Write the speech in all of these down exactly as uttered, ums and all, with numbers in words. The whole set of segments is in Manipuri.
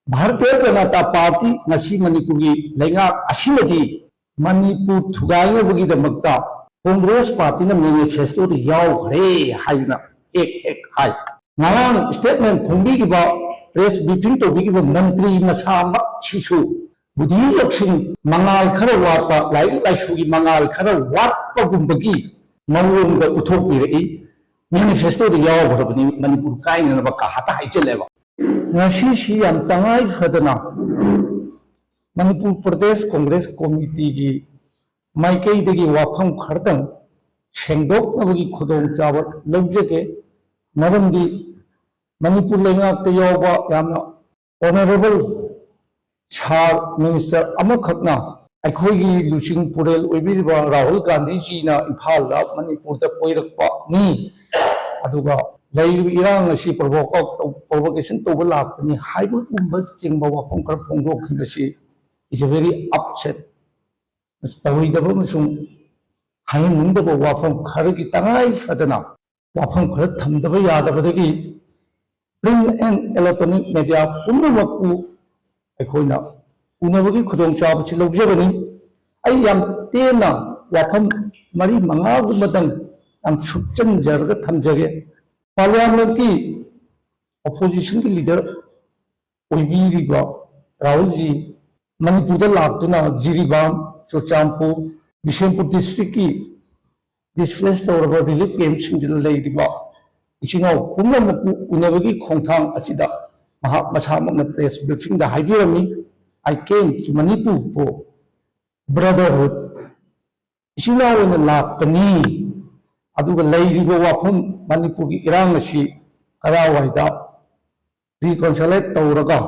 ꯚꯥꯔꯇꯤꯌ ꯖꯅꯇꯥ ꯄꯥꯔꯇꯤ ꯉꯁꯤ ꯃꯅꯤꯄꯨꯔꯒꯤ ꯂꯩꯉꯥꯛ ꯑꯁꯤꯅꯗꯤ ꯃꯅꯤꯄꯨꯔ ꯊꯨꯒꯥꯏꯅꯕꯒꯤꯗꯃꯛꯇ ꯀꯣꯡꯒ꯭ꯔꯦꯁ ꯄꯥꯔꯇꯤꯅ ꯃꯦꯅꯤꯐꯦꯁꯇꯣꯗ ꯌꯥꯎꯈ꯭ꯔꯦ ꯍꯥꯏꯗꯅ ꯍꯦꯛ ꯍꯦꯛ ꯍꯥꯏ꯫ ꯉꯔꯥꯡ ꯁ꯭ꯇꯦꯠꯃꯦꯟ ꯐꯣꯡꯕꯤꯈꯤꯕ, ꯄ꯭ꯔꯦꯁ ꯕ꯭ꯔꯤꯐꯤꯡ ꯇꯧꯕꯤꯈꯤꯕ ꯃꯟꯇ꯭ꯔꯤ ꯃꯁꯥꯃꯛꯁꯤꯁꯨ ꯕꯨꯙꯤ ꯂꯧꯁꯤꯡ, ꯃꯉꯥꯜ ꯈꯔ ꯋꯥꯠꯄ, ꯂꯥꯏꯔꯤꯛ ꯂꯥꯏꯁꯨꯒꯤ ꯃꯉꯥꯜ ꯈꯔ ꯋꯥꯠꯄꯒꯨꯝꯕꯒꯤ ꯃꯑꯣꯡꯗ ꯎꯠꯊꯣꯛꯄꯤꯔꯛꯏ꯫ ꯃꯦꯅꯤꯐꯦꯁꯇꯣꯗ ꯌꯥꯎꯈ꯭ꯔꯕꯅꯤ ꯃꯅꯤꯄꯨꯔ ꯀꯥꯏꯅꯅꯕ ꯀꯥ ꯍꯥꯇ ꯍꯥꯏꯖꯜꯂꯦꯕ꯫ ꯉꯁꯤꯁꯤ ꯌꯥꯝ ꯇꯉꯥꯏ ꯐꯗꯅ ꯃꯅꯤꯄꯨꯔ ꯄ꯭ꯔꯗꯦꯁ ꯀꯣꯡꯒ꯭ꯔꯦꯁ ꯀꯣꯃꯤꯇꯤꯒꯤ ꯃꯥꯏꯀꯩꯗꯒꯤ ꯋꯥꯐꯝ ꯈꯔꯇꯪ ꯁꯦꯡꯗꯣꯛꯅꯕꯒꯤ ꯈꯨꯗꯣꯡꯆꯥꯕ ꯂꯧꯖꯒꯦ꯫ ꯃꯔꯝꯗꯤ ꯃꯅꯤꯄꯨꯔ ꯂꯩꯉꯥꯛꯇ ꯌꯥꯎꯕ ꯌꯥꯝꯅ ꯑꯣꯅꯔꯦꯕꯜ ꯁꯥꯔ ꯃꯤꯅꯤꯁꯇꯔ ꯑꯃꯈꯛꯅ ꯑꯩꯈꯣꯏꯒꯤ ꯂꯨꯆꯤꯡ ꯄꯨꯔꯦꯜ ꯑꯣꯏꯕꯤꯔꯤꯕ ꯔꯥꯍꯨꯜ ꯒꯥꯟꯙꯤꯖꯤꯅ ꯏꯝꯐꯥꯜꯗ, ꯃꯅꯤꯄꯨꯔꯗ ꯀꯣꯏꯔꯛꯄꯅꯤ, ꯑꯗꯨꯒ ꯂꯩꯔꯤꯕ ꯏꯔꯥꯡ ꯑꯁꯤ ꯄ꯭ꯔꯣꯚꯣꯀꯦꯁꯟ ꯇꯧꯕ ꯂꯥꯛꯄꯅꯤ ꯍꯥꯏꯕꯒꯨꯝꯕ ꯆꯤꯡꯕ ꯋꯥꯐꯝ ꯈꯔ ꯐꯣꯡꯗꯣꯛꯈꯤꯕꯁꯤ is a very upset, ꯇꯧꯔꯣꯏꯗꯕ ꯑꯃꯁꯨꯡ ꯍꯥꯏꯍꯟꯅꯤꯡꯗꯕ ꯋꯥꯐꯝ ꯈꯔꯒꯤ ꯇꯉꯥꯏ ꯐꯗꯅ ꯋꯥꯐꯝ ꯈꯔ ꯊꯝꯗꯕ ꯌꯥꯗꯕꯗꯒꯤ print and electronic media ꯄꯨꯝꯅꯃꯛꯄꯨ ꯑꯩꯈꯣꯏꯅ ꯎꯅꯕꯒꯤ ꯈꯨꯗꯣꯡꯆꯥꯕꯁꯤ ꯂꯧꯖꯕꯅꯤ꯫ ꯑꯩ ꯌꯥꯝ ꯇꯦꯟꯅ ꯋꯥꯐꯝ ꯃꯔꯤ ꯃꯉꯥꯒꯨꯝꯕꯗꯪ ꯌꯥꯝ ꯁꯨꯞꯆꯟꯖꯔꯒ ꯊꯝꯖꯒꯦ꯫ ꯄꯥꯔꯂꯤꯌꯥꯃꯦꯟꯠꯀꯤ ꯑꯣꯄꯣꯖꯤꯁꯟꯒꯤ ꯂꯤꯗꯔ ꯑꯣꯏꯕꯤꯔꯤꯕ ꯔꯥꯍꯨꯜꯖꯤ ꯃꯅꯤꯄꯨꯔꯗ ꯂꯥꯛꯇꯨꯅ ꯖꯤꯔꯤꯕꯥꯝ, ꯆꯨꯔꯆꯥꯟꯄꯨꯔ, ꯕꯤꯁꯦꯝꯄꯨꯔ ꯗꯤꯁꯇ꯭ꯔꯤꯛꯀꯤ ꯗꯤꯁꯄ꯭ꯂꯦꯁ ꯇꯧꯔꯕ ꯔꯤꯂꯤꯐ ꯀꯦꯝꯞꯁꯤꯡꯁꯤꯗ ꯂꯩꯔꯤꯕ ꯏꯆꯤꯟ ꯏꯅꯥꯎ ꯄꯨꯝꯅꯃꯛꯄꯨ ꯎꯅꯕꯒꯤ ꯈꯣꯡꯊꯥꯡ ꯑꯁꯤꯗ ꯃꯍꯥꯛ ꯃꯁꯥꯃꯛꯅ press ꯕ꯭ꯔꯤꯐꯤꯡꯗ ꯍꯥꯏꯕꯤꯔꯝꯃꯤ, "I came to Manipur for brotherhood, ꯏꯆꯤꯟ ꯏꯅꯥꯎ ꯑꯣꯏꯅ ꯂꯥꯛꯄꯅꯤ, ꯑꯗꯨꯒ ꯂꯩꯔꯤꯕ ꯋꯥꯐꯝ ꯃꯅꯤꯄꯨꯔꯒꯤ ꯏꯔꯥꯡ ꯑꯁꯤ ꯀꯗꯥꯏꯋꯥꯏꯗ ꯔꯤꯀꯣꯟꯁꯤꯂꯦꯠ ꯇꯧꯔꯒ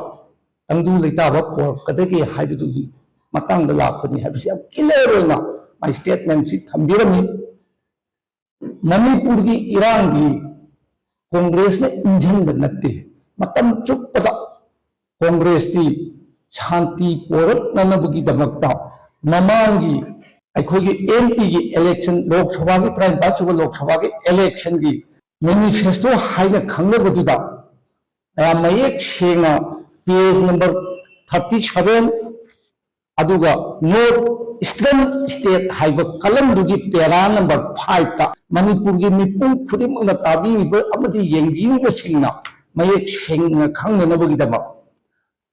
ꯇꯪꯗꯨ ꯂꯩꯇꯥꯕ ꯄꯨꯔꯛꯀꯗꯒꯦ ꯍꯥꯏꯕꯗꯨꯒꯤ ꯃꯇꯥꯡꯗ ꯂꯥꯛꯄꯅꯤ" ꯍꯥꯏꯕꯁꯤ ꯌꯥꯝ ꯀ꯭ꯂꯤꯌꯥꯔ ꯑꯣꯏꯅ ꯃꯥꯏ ꯁ꯭ꯇꯦꯠꯃꯦꯟꯁꯤ ꯊꯝꯕꯤꯔꯝꯃꯤ꯫ ꯃꯅꯤꯄꯨꯔꯒꯤ ꯏꯔꯥꯡꯗꯤ ꯀꯣꯡꯒ꯭ꯔꯦꯁꯅ ꯏꯟꯖꯟꯕ ꯅꯠꯇꯦ꯫ ꯃꯇꯝ ꯆꯨꯞꯄꯗ ꯀꯣꯡꯒ꯭ꯔꯦꯁꯇꯤ ꯁꯥꯟꯇꯤ ꯄꯣꯔꯛꯅꯅꯕꯒꯤꯗꯃꯛꯇ ꯃꯃꯥꯡꯒꯤ ꯑꯩꯈꯣꯏꯒꯤ ꯑꯦꯝ ꯄꯤꯒꯤ ꯏꯂꯦꯛꯁꯟ, ꯂꯣꯛ ꯁꯚꯥꯒꯤ, ꯇꯔꯥꯅꯤꯄꯥꯜ ꯁꯨꯕ ꯂꯣꯛ ꯁꯚꯥꯒꯤ ꯏꯂꯦꯛꯁꯟꯒꯤ ꯃꯦꯅꯤꯐꯦꯁꯇꯣ ꯍꯥꯏꯅ ꯈꯪꯅꯕꯗꯨꯗ ꯃꯌꯥꯝ ꯃꯌꯦꯛ ꯁꯦꯡꯅ page number thirty seven, ꯑꯗꯨꯒ North Eastern State ꯍꯥꯏꯕ columnꯗꯨꯒꯤ para number fiveꯇ ꯃꯅꯤꯄꯨꯔꯒꯤ ꯃꯤꯄꯨꯝ ꯈꯨꯗꯤꯡꯃꯛꯅ ꯇꯥꯕꯤꯔꯤꯕ ꯑꯃꯗꯤ ꯌꯦꯡꯕꯤꯔꯤꯕꯁꯤꯡꯅ ꯃꯌꯦꯛ ꯁꯦꯡꯅ ꯈꯪꯅꯅꯕꯒꯤꯗꯃꯛ,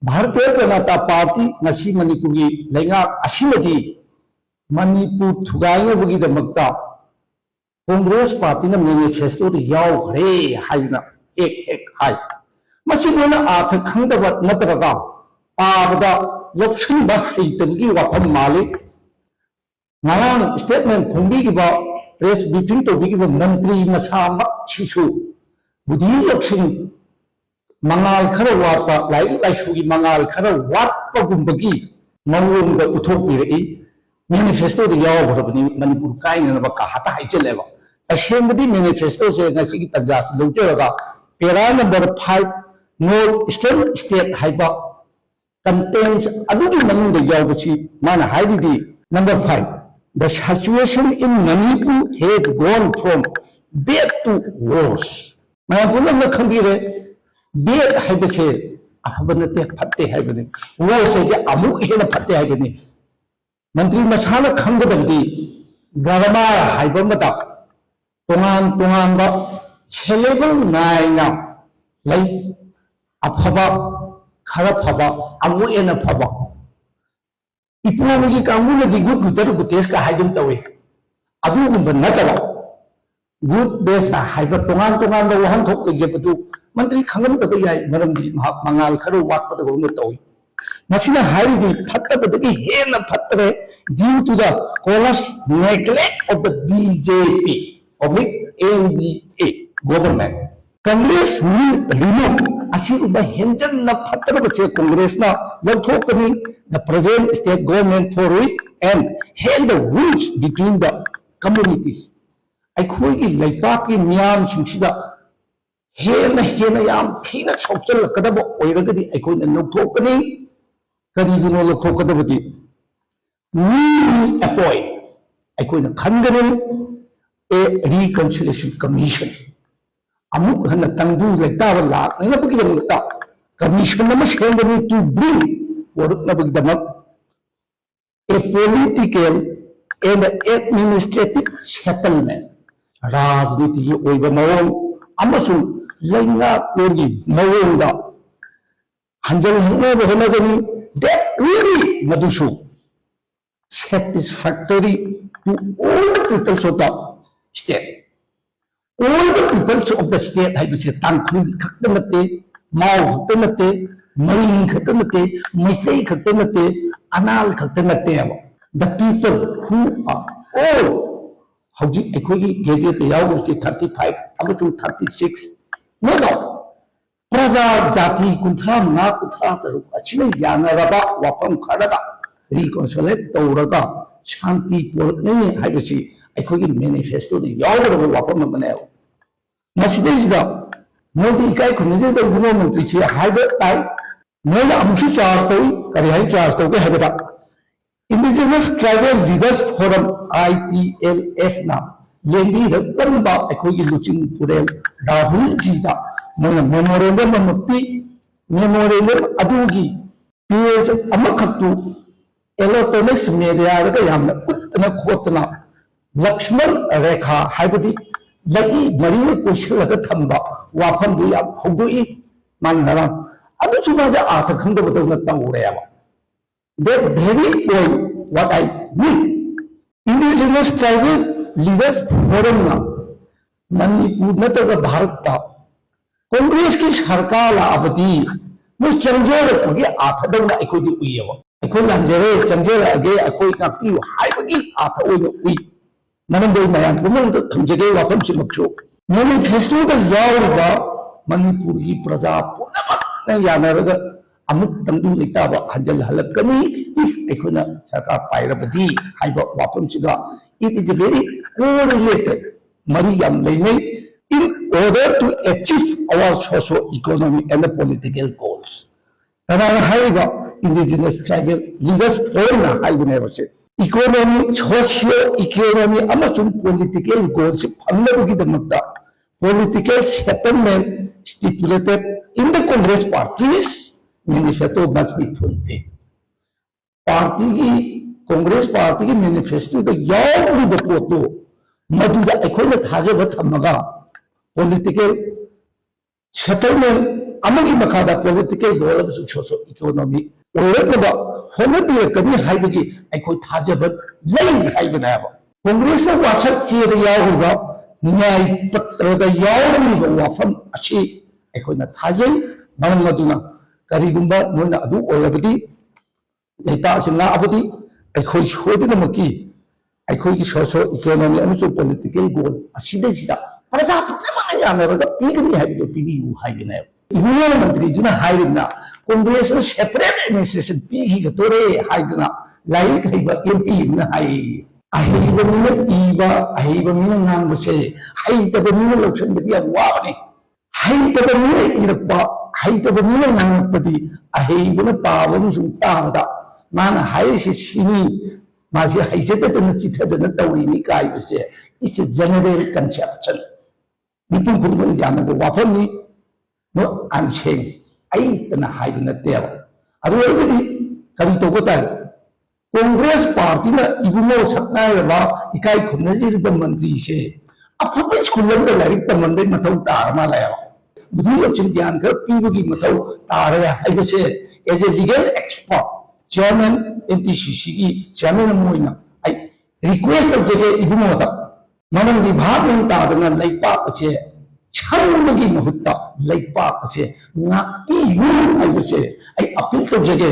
ꯚꯥꯔꯇꯤꯌ ꯖꯅꯇꯥ ꯄꯥꯔꯇꯤ, ꯉꯁꯤ ꯃꯅꯤꯄꯨꯔꯒꯤ ꯂꯩꯉꯥꯛ ꯑꯁꯤꯅꯗꯤ ꯃꯅꯤꯄꯨꯔ ꯊꯨꯒꯥꯏꯅꯕꯒꯤꯗꯃꯛꯇ ꯀꯣꯡꯒ꯭ꯔꯦꯁ ꯄꯥꯔꯇꯤꯅ manifestoꯗ ꯌꯥꯎꯈ꯭ꯔꯦ ꯍꯥꯏꯗꯅ ꯍꯦꯛ ꯍꯦꯛ ꯍꯥꯏ꯫ ꯃꯁꯤ ꯂꯣꯏꯅ ꯑꯥꯔꯊ ꯈꯪꯗꯕ ꯅꯠꯇ꯭ꯔꯒ ꯄꯥꯕꯗ ꯂꯧꯁꯤꯟꯕ ꯍꯩꯇꯕꯒꯤ ꯋꯥꯐꯝ ꯃꯥꯜꯂꯤ꯫ ꯉꯔꯥꯡ statement ꯐꯣꯡꯕꯤꯈꯤꯕ, press briefing ꯇꯧꯕꯤꯈꯤꯕ ꯃꯟꯇ꯭ꯔꯤ ꯃꯁꯥꯃꯛꯁꯤꯁꯨ ꯕꯨꯙꯤ ꯂꯧꯁꯤꯡ ꯃꯉꯥꯜ ꯈꯔ ꯋꯥꯠꯄ, ꯂꯥꯏꯔꯤꯛ ꯂꯥꯏꯁꯨꯒꯤ ꯃꯉꯥꯜ ꯈꯔ ꯋꯥꯠꯄꯒꯨꯝꯕꯒꯤ ꯃꯑꯣꯡꯗ ꯎꯠꯊꯣꯛꯄꯤꯔꯛꯏ꯫ Manifestoꯗ ꯌꯥꯎꯈ꯭ꯔꯕꯅꯤ ꯃꯅꯤꯄꯨꯔ ꯀꯥꯏꯅꯅꯕ ꯀꯥ ꯍꯦꯛꯇ ꯍꯥꯏꯖꯜꯂꯦꯕ꯫ ꯇꯁꯦꯡꯕꯗꯤ manifestoꯁꯦ ꯉꯁꯤꯒꯤ ꯇꯥꯟꯖꯥꯁꯤ ꯂꯧꯖꯔꯒ para number five, North Eastern State ꯍꯥꯏꯕ contents ꯑꯗꯨꯒꯤ ꯃꯅꯨꯡꯗ ꯌꯥꯎꯕꯁꯤ ꯃꯥꯅ ꯍꯥꯏꯔꯤꯗꯤ, number five, the situation in Manipur has gone from bad to worse. ꯃꯌꯥꯝ ꯄꯨꯝꯅꯃꯛꯅ ꯈꯪꯕꯤꯔꯦ, bad ꯍꯥꯏꯕꯁꯦ ꯑꯐꯕ ꯅꯠꯇꯦ, ꯐꯠꯇꯦ ꯍꯥꯏꯕꯅꯤ꯫ Worse ꯍꯥꯏꯁꯦ ꯑꯃꯨꯛ ꯍꯦꯟꯅ ꯐꯠꯇꯦ ꯍꯥꯏꯕꯅꯤ꯫ ꯃꯟꯇ꯭ꯔꯤ ꯃꯁꯥꯅ ꯈꯪꯒꯗꯕꯗꯤ grammar ꯍꯥꯏꯕ ꯑꯃꯗ ꯇꯣꯉꯥꯟ ꯇꯣꯉꯥꯟꯕ syllable ꯅꯥꯏꯅ ꯂꯩ꯫ ꯑꯐꯕ, ꯈꯔ ꯐꯕ, ꯑꯃꯨꯛ ꯍꯦꯟꯅ ꯐꯕ꯫ ꯏꯄꯣꯝꯒꯤ ꯀꯥꯡꯕꯨꯅꯗꯤ good, better, greatest ꯀ ꯍꯥꯏꯗꯨꯝ ꯇꯧꯏ꯫ ꯑꯗꯨꯒꯨꯝꯕ ꯅꯠꯇꯕ good, best ꯍꯥꯏꯕ ꯇꯣꯉꯥꯟ ꯇꯣꯉꯥꯟꯕ ꯋꯥꯍꯟꯊꯣꯛ ꯂꯩꯖꯕꯗꯨ ꯃꯟꯇ꯭ꯔꯤ ꯈꯪꯂꯝꯗꯕ ꯌꯥꯏ, ꯃꯔꯝꯗꯤ ꯃꯍꯥꯛ ꯃꯉꯥꯜ ꯈꯔ ꯋꯥꯠꯄꯗꯧꯅ ꯇꯧꯏ꯫ ꯃꯁꯤꯅ ꯍꯥꯏꯔꯤꯗꯤ ꯐꯠꯇꯕꯗꯒꯤ ꯍꯦꯟꯅ ꯐꯠꯇ꯭ꯔꯦ, due to the callous neglect of the B J P, oblique N D A government. Congress will remove ꯑꯁꯤꯒꯨꯝꯕ ꯍꯦꯟꯖꯟꯅ ꯐꯠꯇ꯭ꯔꯕꯁꯦ ꯀꯣꯡꯒ꯭ꯔꯦꯁꯅ ꯂꯧꯊꯣꯛꯀꯅꯤ, the present state government for it, and hand the rules between the communities. ꯑꯩꯈꯣꯏꯒꯤ ꯂꯩꯄꯥꯛꯀꯤ ꯃꯤꯌꯥꯝꯁꯤꯡꯁꯤꯗ ꯍꯦꯟꯅ ꯍꯦꯟꯅ ꯌꯥꯝ ꯊꯤꯅ ꯁꯣꯛꯆꯜꯂꯛꯀꯗꯕ ꯑꯣꯏꯔꯒꯗꯤ ꯑꯩꯈꯣꯏꯅ ꯂꯧꯊꯣꯛꯀꯅꯤ꯫ ꯀꯔꯤꯒꯤꯅꯣ ꯂꯧꯊꯣꯛꯀꯗꯕꯗꯤ? We will appoint, ꯑꯩꯈꯣꯏꯅ ꯈꯟꯒꯅꯤ, a reconciliation commission. ꯑꯃꯨꯛ ꯍꯟꯅ ꯇꯪꯗꯨ ꯂꯩꯇꯥꯕ ꯂꯥꯛꯅꯅꯕꯒꯤꯗꯃꯛꯇ commission ꯑꯃ ꯁꯦꯝꯒꯅꯤ to bring, ꯄꯨꯔꯛꯅꯕꯒꯤꯗꯃꯛ a political and administrative settlement, ꯔꯥꯖꯅꯤꯇꯤꯒꯤ ꯑꯣꯏꯕ ꯃꯑꯣꯡ ꯑꯃꯁꯨꯡ ꯂꯩꯉꯥꯛꯂꯣꯟꯒꯤ ꯃꯑꯣꯡꯗ ꯍꯟꯖꯜꯍꯟꯅꯕ ꯍꯣꯠꯅꯒꯅꯤ꯫ That really ꯃꯗꯨꯁꯨ satisfactory to all the peoples of the state. All the peoples of the state ꯍꯥꯏꯕꯁꯦ ꯇꯥꯡꯈꯨꯜ ꯈꯛꯇ ꯅꯠꯇꯦ, ꯃꯥꯎ ꯈꯛꯇ ꯅꯠꯇꯦ, ꯃꯔꯤꯡ ꯈꯛꯇ ꯅꯠꯇꯦ, ꯃꯩꯇꯩ ꯈꯛꯇ ꯅꯠꯇꯦ, ꯑꯅꯥꯜ ꯈꯛꯇ ꯅꯠꯇꯦꯕ꯫ The people who are all ꯍꯧꯖꯤꯛ ꯑꯩꯈꯣꯏꯒꯤ ꯒꯦꯖꯦꯠꯇ ꯌꯥꯎꯔꯤꯕꯁꯤ thirty five ꯑꯃꯁꯨꯡ thirty six, no doubt ꯄ꯭ꯔꯖꯥ ꯖꯥꯇꯤ ꯀꯨꯟꯊ꯭ꯔꯥ ꯃꯉꯥ, ꯀꯨꯟꯊ꯭ꯔꯥ ꯇꯔꯨꯛ ꯑꯁꯤꯅ ꯌꯥꯅꯔꯕ ꯋꯥꯐꯝ ꯈꯔꯗ reconciliate ꯇꯧꯔꯒ ꯁꯥꯟꯇꯤ ꯄꯨꯔꯛꯅꯤꯡꯉꯤ ꯍꯥꯏꯕꯁꯤ ꯑꯩꯈꯣꯏꯒꯤ manifestoꯗ ꯌꯥꯎꯒꯗꯕ ꯋꯥꯐꯝ ꯑꯃꯅꯦꯕ꯫ ꯃꯁꯤꯗꯩꯁꯤꯗ ꯃꯣꯏꯗꯤ ꯏꯀꯥꯏ ꯈꯨꯝꯅꯗꯦ, ꯒ꯭ꯔꯍ ꯃꯟꯇ꯭ꯔꯤꯁꯤ ꯍꯥꯏꯕ ꯇꯥꯏ꯫ ꯃꯣꯏꯅ ꯑꯃꯨꯛꯁꯨ charge ꯇꯧꯏ꯫ ꯀꯔꯤ ꯍꯥꯏ charge ꯇꯧꯒꯦ ꯍꯥꯏꯕꯗ, Indigenous Tribal Leaders Forum, ITLFꯅ ꯂꯦꯡꯕꯤꯔꯛꯂꯝꯕ ꯑꯩꯈꯣꯏꯒꯤ ꯂꯨꯆꯤꯡ ꯄꯨꯔꯦꯜ ꯔꯥꯍꯨꯜꯖꯤꯗ ꯃꯣꯏꯅ memorandum ꯑꯃ ꯄꯤ꯫ Memorandum ꯑꯗꯨꯒꯤ page ꯑꯃꯈꯛꯇꯨ electronics mediaꯗꯒ ꯌꯥꯝꯅ ꯎꯠꯇꯅ ꯈꯣꯠꯇꯅ ꯂꯛꯁꯃꯟ ꯔꯦꯈꯥ ꯍꯥꯏꯕꯗꯤ ꯂꯩꯏ ꯃꯔꯤꯅ ꯀꯣꯏꯁꯤꯜꯂꯒ ꯊꯝꯕ ꯋꯥꯐꯝꯗꯨ ꯌꯥꯝ ꯍꯧꯗꯣꯛꯏ꯫ ꯃꯥꯅ ꯉꯔꯥꯡ ꯑꯗꯨꯁꯨ ꯃꯥꯗꯤ ꯑꯥꯔꯊ ꯈꯪꯗꯕꯗꯧꯅ ꯇꯧꯔꯦꯕ꯫ That very point what I mean. Indigenous Tribal Leaders Forumꯅ Manipur ꯅꯠꯇ꯭ꯔꯒ ꯚꯥꯔꯠꯇ ꯀꯣꯡꯒ꯭ꯔꯦꯁꯀꯤ ꯁꯔꯀꯥꯔ ꯂꯥꯛꯑꯕꯗꯤ ꯃꯣꯏ ꯆꯪꯖꯔꯛꯄꯒꯤ ꯑꯥꯊꯗꯧꯅ ꯑꯩꯈꯣꯏꯗꯤ ꯎꯏꯌꯦꯕ꯫ ꯑꯩꯈꯣꯏ ꯂꯥꯟꯖꯔꯦ, ꯆꯪꯖꯔꯛꯑꯒꯦ, ꯑꯩꯈꯣꯏ ꯉꯥꯛꯄꯤꯌꯨ ꯍꯥꯏꯕꯒꯤ ꯑꯥꯊ ꯑꯣꯏꯅ ꯎꯏ꯫ ꯃꯔꯝꯗꯤ ꯑꯩ ꯃꯌꯥꯝ ꯄꯨꯝꯅꯃꯛꯇ ꯊꯝꯖꯒꯦ ꯋꯥꯐꯝꯁꯤꯃꯛꯁꯨ꯫ Manifestoꯗ ꯌꯥꯎꯔꯤꯕ ꯃꯅꯤꯄꯨꯔꯒꯤ ꯄ꯭ꯔꯖꯥ ꯄꯨꯝꯅꯃꯛꯅ ꯌꯥꯅꯔꯒ ꯑꯃꯨꯛꯇꯪꯗꯤ ꯂꯩꯇꯥꯕ ꯍꯟꯖꯤꯜꯍꯜꯂꯛꯀꯅꯤ, if ꯑꯩꯈꯣꯏꯅ ꯁꯔꯀꯥꯔ ꯄꯥꯏꯔꯕꯗꯤ ꯍꯥꯏꯕ ꯋꯥꯐꯝꯁꯤꯒ it is a very correlated, ꯃꯔꯤ ꯌꯥꯝ ꯂꯩꯅꯩ, in order to achieve our socio economic and political goals꯫ ꯀꯅꯥꯅ ꯍꯥꯏꯔꯤꯕ? Indigenous Tribal Leaders Forumꯅ ꯍꯥꯏꯕꯅꯦꯕ ꯁꯦ꯫ Economy, socio economy ꯑꯃꯁꯨꯡ political goalꯁꯤ ꯐꯪꯅꯕꯒꯤꯗꯃꯛꯇ political settlement stipulated in the Congress party's manifesto must be fulfilled. ꯄꯥꯔꯇꯤꯒꯤ, ꯀꯣꯡꯒ꯭ꯔꯦꯁ ꯄꯥꯔꯇꯤꯒꯤ ꯃꯦꯅꯤꯐꯦꯁꯇꯣꯗ ꯌꯥꯎꯔꯤꯕ ꯄꯣꯠꯇꯨ, ꯃꯗꯨꯗ ꯑꯩꯈꯣꯏꯅ ꯊꯥꯖꯕ ꯊꯝꯃꯒ ꯄꯣꯂꯤꯇꯤꯀꯦꯜ ꯁꯦꯇꯜꯃꯦꯟ ꯑꯃꯒꯤ ꯃꯈꯥꯗ ꯄꯣꯂꯤꯇꯤꯀꯦꯜ ꯒꯣꯜ ꯑꯃꯁꯨꯡ ꯁꯣꯁꯤꯌꯣ ꯏꯀꯣꯅꯣꯃꯤ ꯑꯣꯏꯔꯛꯅꯕ ꯍꯣꯠꯅꯕꯤꯔꯛꯀꯅꯤ ꯍꯥꯏꯕꯒꯤ ꯑꯩꯈꯣꯏ ꯊꯥꯖꯕ ꯂꯩ ꯍꯥꯏꯕꯅꯦꯕ꯫ ꯀꯣꯡꯒ꯭ꯔꯦꯁꯅ ꯋꯥꯁꯛ ꯆꯦꯗ ꯌꯥꯎꯔꯤꯕ, ꯅ꯭ꯌꯥꯏ ꯄꯠꯇ꯭ꯔꯗ ꯌꯥꯎꯔꯤꯕ ꯋꯥꯐꯝ ꯑꯁꯤ ꯑꯩꯈꯣꯏꯅ ꯊꯥꯖꯩ꯫ ꯃꯔꯝ ꯑꯗꯨꯅ ꯀꯔꯤꯒꯨꯝꯕ ꯃꯣꯏꯅ ꯑꯗꯨ ꯑꯣꯏꯔꯕꯗꯤ, ꯂꯩꯕꯥꯛ ꯑꯁꯤ ꯉꯥꯛꯑꯕꯗꯤ, ꯑꯩꯈꯣꯏ ꯁꯣꯏꯗꯅꯃꯛꯀꯤ ꯑꯩꯈꯣꯏꯒꯤ ꯁꯣꯁꯤꯌꯣ ꯏꯀꯣꯅꯣꯃꯤ ꯑꯃꯁꯨꯡ ꯄꯣꯂꯤꯇꯤꯀꯦꯜ ꯒꯣꯜ ꯑꯁꯤꯗꯩꯁꯤꯗ ꯄ꯭ꯔꯖꯥ ꯄꯨꯝꯅꯃꯛꯅ ꯌꯥꯅꯔꯒ ꯄꯤꯒꯅꯤ ꯍꯥꯏꯕꯗꯨ ꯄꯤꯕꯤꯌꯨ ꯍꯥꯏꯕꯅꯦꯕ꯫ ꯏꯕꯨꯡꯉꯣ ꯃꯟꯇ꯭ꯔꯤꯗꯨꯅ ꯍꯥꯏꯔꯤꯕꯅ ꯀꯣꯡꯒ꯭ꯔꯦꯁꯅ ꯁꯦꯄꯔꯦꯠ ꯑꯦꯗꯃꯤꯅꯤꯁꯇ꯭ꯔꯦꯁꯟ ꯄꯤꯈꯤꯒꯗꯣꯔꯦ ꯍꯥꯏꯗꯅ ꯂꯥꯏꯔꯤꯛ ꯍꯩꯕ ꯑꯦꯝ ꯄꯤ ꯑꯃꯅ ꯍꯥꯏꯌꯦ꯫ ꯑꯍꯩꯕ ꯃꯤꯅ ꯏꯕ, ꯑꯍꯩꯕ ꯃꯤꯅ ꯉꯥꯡꯕꯁꯦ ꯍꯩꯇꯕ ꯃꯤꯅ ꯂꯧꯁꯤꯟꯕꯗꯤ ꯌꯥꯝ ꯋꯥꯕꯅꯤ꯫ ꯍꯩꯇꯕ ꯃꯤꯅ ꯏꯔꯛꯄ, ꯍꯩꯇꯕ ꯃꯤꯅ ꯉꯥꯡꯉꯛꯄꯗꯤ ꯑꯍꯩꯕꯅ ꯄꯥꯕ ꯑꯃꯁꯨꯡ ꯇꯥꯕꯗ ꯃꯥꯅ ꯍꯥꯏꯔꯤꯁꯤ ꯁꯤꯅꯤ, ꯃꯥꯁꯤ ꯍꯩꯖꯗꯗꯅ ꯆꯤꯊꯗꯅ ꯇꯧꯔꯤꯅꯤ ꯀꯥꯏꯕꯁꯦ, it's a general conception. ꯃꯤꯄꯨꯝ ꯈꯨꯗꯤꯡꯃꯛꯅ ꯌꯥꯅꯕ ꯋꯥꯐꯝꯅꯤ꯫ No, I'm saying, ꯑꯩꯇꯅ ꯍꯥꯏꯕ ꯅꯠꯇꯦꯕ꯫ ꯑꯗꯨ ꯑꯣꯏꯔꯒꯗꯤ ꯀꯔꯤ ꯇꯧꯕ ꯇꯥꯏ? ꯀꯣꯡꯒ꯭ꯔꯦꯁ ꯄꯥꯔꯇꯤꯅ ꯏꯕꯨꯡꯉꯣ ꯁꯛꯅꯥꯏꯔꯕ ꯏꯀꯥꯏ ꯈꯨꯝꯅꯖꯔꯤꯕ ꯃꯟꯇ꯭ꯔꯤꯁꯦ ꯑꯐꯕ ꯁ꯭ꯀꯨꯜ ꯑꯃꯗ ꯂꯥꯏꯔꯤꯛ ꯇꯝꯍꯟꯕꯩ ꯃꯊꯧ ꯇꯥꯔ ꯃꯥꯜꯂꯦꯕ꯫ ꯕꯨꯙꯤ ꯂꯧꯁꯤꯡ ꯒ꯭ꯌꯥꯟ ꯈꯔ ꯄꯤꯕꯒꯤ ꯃꯊꯧ ꯇꯥꯔꯦ ꯍꯥꯏꯕꯁꯦ, as a legal expert, chairman, M P C C ꯒꯤ chairman ꯑꯃ ꯑꯣꯏꯅ ꯑꯩ request ꯇꯧꯖꯒꯦ ꯏꯕꯨꯡꯉꯣꯗ꯫ ꯃꯔꯝꯗꯤ ꯚꯥꯞ ꯃꯦꯟ ꯇꯥꯗꯅ ꯂꯩꯄꯥꯛ ꯑꯁꯦ ꯁꯪꯕꯒꯤ ꯃꯍꯨꯠꯇ ꯂꯩꯄꯥꯛ ꯑꯁꯦ ꯉꯥꯛꯄꯤꯌꯨ ꯍꯥꯏꯕꯁꯦ ꯑꯩ ꯑꯄꯤꯜ ꯇꯧꯖꯒꯦ꯫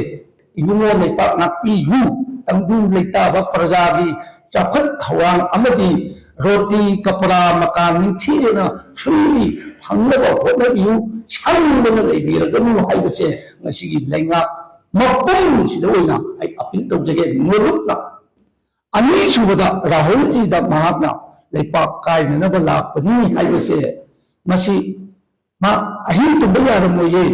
ꯏꯕꯨꯡꯉꯣ ꯂꯩꯄꯥꯛ ꯉꯥꯛꯄꯤꯌꯨ, ꯇꯪꯗꯨ ꯂꯩꯇꯥꯕ ꯄ꯭ꯔꯖꯥꯒꯤ ꯆꯥꯎꯈꯠ ꯊꯧꯔꯥꯡ ꯑꯃꯗꯤ ꯔꯣꯇꯤ, ꯀꯄꯔꯥ, ꯃꯀꯥꯟ ꯅꯤꯡꯊꯤꯖꯅ ꯐ꯭ꯔꯤꯂꯤ ꯐꯪꯅꯕ ꯍꯣꯠꯅꯕꯤꯌꯨ, ꯁꯪꯗꯅ ꯂꯩꯕꯤꯔꯒꯅꯨ ꯍꯥꯏꯕꯁꯦ ꯉꯁꯤꯒꯤ ꯂꯩꯉꯥꯛ ꯃꯄꯨꯝꯁꯤꯗ ꯑꯣꯏꯅ ꯑꯩ ꯑꯄꯤꯜ ꯇꯧꯖꯒꯦ꯫ ꯅꯣꯂꯨꯛꯅ ꯑꯅꯤꯁꯨꯕꯗ ꯔꯥꯍꯨꯜꯖꯤꯗ ꯃꯍꯥꯛꯅ ꯂꯩꯄꯥꯛ ꯀꯥꯏꯅꯅꯕ ꯂꯥꯛꯄꯅꯤ ꯍꯥꯏꯕꯁꯦ, ꯃꯁꯤ ꯃꯥ ꯑꯍꯤꯡ ꯇꯨꯝꯕ ꯌꯥꯔꯝꯃꯣꯏꯌꯦ꯫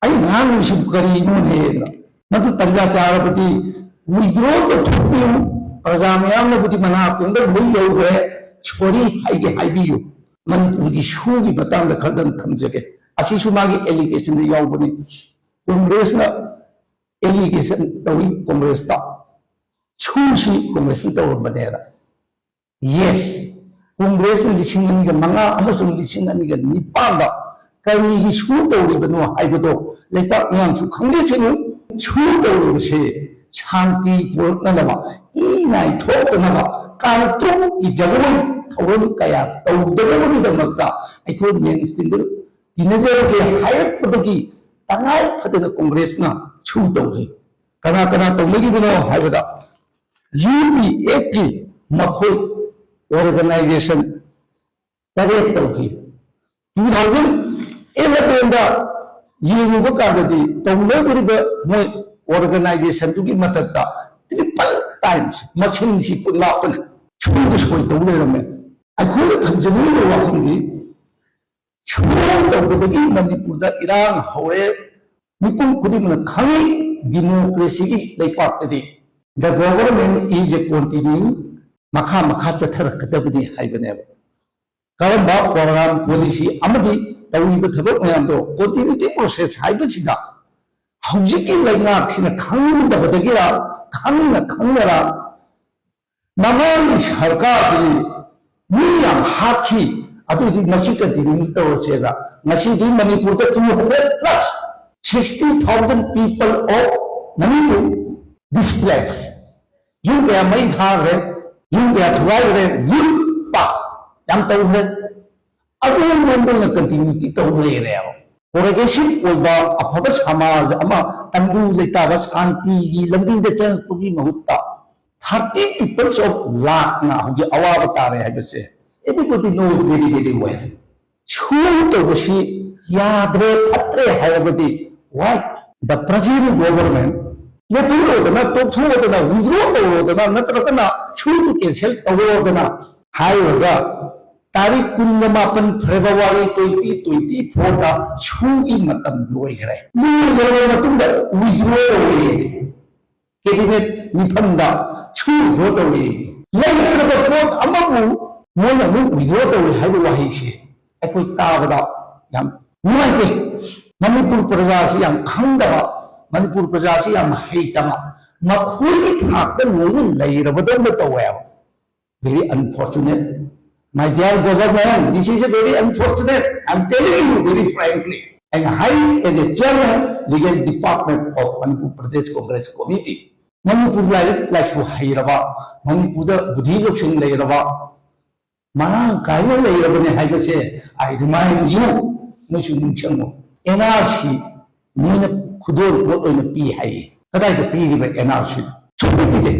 ꯑꯩ ꯉꯥꯡꯉꯤꯁꯤꯕꯨ ꯀꯔꯤꯅꯣꯅꯦꯅ꯫ ꯃꯗꯨ ꯇꯟꯖꯥ ꯆꯥꯔꯕꯗꯤ withdraw ꯇꯧꯊꯣꯛꯄꯤꯌꯨ꯫ ꯄ꯭ꯔꯖꯥ ꯃꯌꯥꯝꯅꯕꯨꯗꯤ ꯃꯅꯥꯀꯣꯡꯗ ꯂꯣꯏ ꯌꯧꯈ꯭ꯔꯦ, ꯁꯣꯔꯤ ꯍꯥꯏꯒꯦ ꯍꯥꯏꯕꯤꯌꯨ꯫ ꯃꯅꯤꯄꯨꯔꯒꯤ ꯁꯨꯒꯤ ꯃꯇꯥꯡꯗ ꯈꯔꯗꯪ ꯊꯝꯖꯒꯦ꯫ ꯑꯁꯤꯁꯨ ꯃꯥꯒꯤ allegation ꯗ ꯌꯥꯎꯕꯅꯤ꯫ Congress ꯅ allegation ꯇꯧꯏ, Congress ꯇ ꯁꯨꯁꯤ Congress ꯅ ꯇꯧꯔꯝꯕꯅꯦꯅ꯫ Yes, Congress ꯅ ꯂꯤꯁꯤꯡ ꯑꯅꯤꯒ ꯃꯉꯥ ꯑꯃꯁꯨꯡ ꯂꯤꯁꯤꯡ ꯑꯅꯤꯒ ꯅꯤꯄꯥꯟꯗ ꯀꯔꯤꯒꯤ ꯁꯨ ꯇꯧꯔꯤꯕꯅꯣ ꯍꯥꯏꯕꯗꯣ ꯂꯩꯄꯥꯛ ꯃꯤꯌꯥꯝꯁꯨ ꯈꯪꯖꯁꯅꯨ꯫ ꯁꯨ ꯇꯧꯔꯤꯕꯁꯦ ꯁꯥꯟꯇꯤ ꯄꯨꯔꯛꯅꯅꯕ, ꯏ ꯅꯥꯏ ꯊꯣꯛꯇꯅꯕ, ꯀꯥꯡꯇ꯭ꯔꯨꯛꯀꯤ ꯖꯒꯣꯏ ꯊꯧꯔꯝ ꯀꯌꯥ ꯇꯧꯗꯅꯕꯒꯤꯗꯃꯛꯇ ꯑꯩꯈꯣꯏ ꯃꯦꯟ ꯁ꯭ꯇ꯭ꯔꯤꯝꯗ ꯇꯤꯟꯅꯖꯔꯒꯦ ꯍꯥꯏꯔꯛꯄꯗꯒꯤ ꯇꯉꯥꯏ ꯐꯗꯅ Congress ꯅ ꯁꯨ ꯇꯧꯈꯤ꯫ ꯀꯅꯥ ꯀꯅꯥ ꯇꯧꯅꯈꯤꯕꯅꯣ ꯍꯥꯏꯕꯗ, ꯌꯨ ꯄꯤ ꯑꯦꯐ ꯀꯤ ꯃꯈꯣꯏ organization ꯇꯔꯦꯠ ꯇꯧꯈꯤ꯫ Two thousand eleven ꯗ ꯌꯦꯡꯉꯨꯕ ꯀꯥꯟꯗꯗꯤ ꯇꯧꯅꯈ꯭ꯔꯤꯕ ꯃꯣꯏ organization ꯗꯨꯒꯤ ꯃꯊꯛꯇ triple times ꯃꯁꯤꯡꯁꯤ ꯄꯨꯂꯥꯞꯄꯅ ꯁꯨꯗ ꯁꯣꯏ ꯇꯧ ꯂꯩꯔꯝꯃꯦ꯫ ꯑꯩꯈꯣꯏꯅ ꯊꯝꯖꯅꯤꯡꯉꯤꯕ ꯋꯥꯐꯝꯗꯤ, ꯁꯨ ꯇꯧꯕꯗꯒꯤ ꯃꯅꯤꯄꯨꯔꯗ ꯏꯔꯥꯡ ꯍꯧꯔꯦ, ꯃꯤꯄꯨꯝ ꯈꯨꯗꯤꯡꯃꯛꯅ ꯈꯪꯉꯤ꯫ Democracy ꯒꯤ ꯂꯩꯄꯥꯛꯇꯗꯤ the government is a continue, ꯃꯈꯥ ꯃꯈꯥ ꯆꯠꯊꯔꯛꯀꯗꯕꯅꯤ ꯍꯥꯏꯕꯅꯦꯕ꯫ ꯀꯔꯝꯕ program, policy ꯑꯃꯗꯤ ꯇꯧꯔꯤꯕ ꯊꯕꯛ ꯃꯌꯥꯝꯗꯣ continuity process ꯍꯥꯏꯕꯁꯤꯗ ꯍꯧꯖꯤꯛꯀꯤ ꯂꯩꯉꯥꯛꯁꯤꯅ ꯈꯪꯗꯕꯗꯒꯤꯔ, ꯈꯪꯅ ꯈꯪꯅꯔ ꯃꯃꯥꯡꯒꯤ ꯁꯔꯀꯥꯔꯗꯤ ꯃꯤ ꯌꯥꯝ ꯍꯥꯠꯈꯤ, ꯑꯗꯨꯗꯤ ꯃꯁꯤ continue ꯇꯧꯔꯁꯦꯅ ꯉꯁꯤꯗꯤ ꯃꯅꯤꯄꯨꯔꯗ two hundred plus, sixty thousand people of Manipur displaced꯫ ꯌꯨꯝ ꯀꯌꯥ ꯃꯩ ꯊꯥꯈ꯭ꯔꯦ, ꯌꯨꯝ ꯀꯌꯥ ꯊꯨꯒꯥꯏꯈ꯭ꯔꯦ, ꯂꯨꯠ ꯄꯥꯠ ꯌꯥꯝ ꯇꯧꯈ꯭ꯔꯦ꯫ ꯑꯗꯨ ꯃꯑꯣꯡꯗ continuity ꯇꯧ ꯂꯩꯔꯦꯕ꯫ Progressive ꯑꯣꯏꯕ ꯑꯐꯕ ꯁꯃꯥꯖ ꯑꯃ, ꯇꯪꯗꯨ ꯂꯩꯇꯥꯕ ꯁꯥꯟꯇꯤꯒꯤ ꯂꯝꯕꯤꯗ ꯆꯪꯉꯛꯄꯒꯤ ꯃꯍꯨꯠꯇ thirty peoples of ꯂꯥꯛꯅ ꯍꯧꯖꯤꯛ ꯑꯋꯥꯕ ꯇꯥꯔꯦ ꯍꯥꯏꯕꯁꯦ everybody knows very, very well꯫ ꯁꯨ ꯇꯧꯕꯁꯤ ꯌꯥꯗ꯭ꯔꯦ, ꯐꯠꯇ꯭ꯔꯦ ꯍꯥꯏꯔꯕꯗꯤ why the present government ꯂꯦꯞꯍꯜꯂꯣꯗꯅ, ꯇꯣꯛꯊꯣꯛꯑꯣꯗꯅ, withdraw ꯇꯧꯔꯣꯗꯅ, ꯅꯠꯇ꯭ꯔꯒꯅ ꯁꯨꯗꯨ cancel ꯇꯧꯔꯣꯗꯅ ꯍꯥꯏꯔꯒ ꯇꯥꯔꯤꯛ ꯀꯨꯟꯒ ꯃꯥꯄꯟ February twenty twenty four ꯗ ꯁꯨꯒꯤ ꯃꯇꯝ ꯂꯣꯏꯈ꯭ꯔꯦ꯫ ꯂꯣꯏꯈ꯭ꯔꯕ ꯃꯇꯨꯡꯗ withdraw ꯇꯧꯔꯦ꯫ Cabinet ꯃꯤꯐꯝꯗ ꯁꯨ withdraw ꯇꯧꯔꯦ꯫ ꯂꯩꯇ꯭ꯔꯕ ꯄꯣꯠ ꯑꯃꯕꯨ ꯃꯣꯏꯅ ꯑꯃꯨꯛ withdraw ꯇꯧꯔꯦ ꯍꯥꯏꯕ ꯋꯥꯍꯩꯁꯦ ꯑꯩꯈꯣꯏ ꯇꯥꯕꯗ ꯌꯥꯝ ꯅꯨꯡꯉꯥꯏꯇꯦ꯫ ꯃꯅꯤꯄꯨꯔ ꯄ꯭ꯔꯖꯥꯁꯤ ꯌꯥꯝ ꯈꯪꯗꯕ, ꯃꯅꯤꯄꯨꯔ ꯄ꯭ꯔꯖꯥꯁꯤ ꯌꯥꯝ ꯍꯩꯇꯕ, ꯃꯈꯣꯏꯒꯤ ꯊꯥꯛꯇ ꯂꯣꯏꯅ ꯂꯩꯔꯕꯗꯧꯅ ꯇꯧꯋꯦꯕ꯫ Very unfortunate. My dear government, this is a very unfortunate. I'm telling you very frankly. ꯑꯩꯅ ꯍꯥꯏꯔꯤ, as a chairman, legal department of Manipur Pradesh Congress Committee, Manipur ꯂꯥꯏꯔꯤꯛ ꯂꯥꯏꯁꯨ ꯍꯩꯔꯕ, ꯃꯅꯤꯄꯨꯔꯗ ꯕꯨꯙꯤ ꯂꯧꯁꯤꯡ ꯂꯩꯔꯕ, ꯃꯔꯥꯡ ꯀꯥꯏꯅ ꯂꯩꯔꯕꯅꯤ ꯍꯥꯏꯕꯁꯦ I remind you, ꯅꯣꯏꯁꯨ ꯅꯤꯡꯁꯤꯡꯉꯨ꯫ ꯑꯦꯟ ꯑꯥꯔ ꯁꯤ ꯃꯣꯏꯅ ꯈꯨꯗꯣꯜ ꯄꯣꯠ ꯑꯣꯏꯅ ꯄꯤ ꯍꯥꯏꯌꯦ꯫ ꯀꯗꯥꯏꯗ ꯄꯤꯔꯤꯕ ꯑꯦꯟ ꯑꯥꯔ ꯁꯤ? ꯁꯨꯡꯄꯤ ꯄꯤꯗꯦ꯫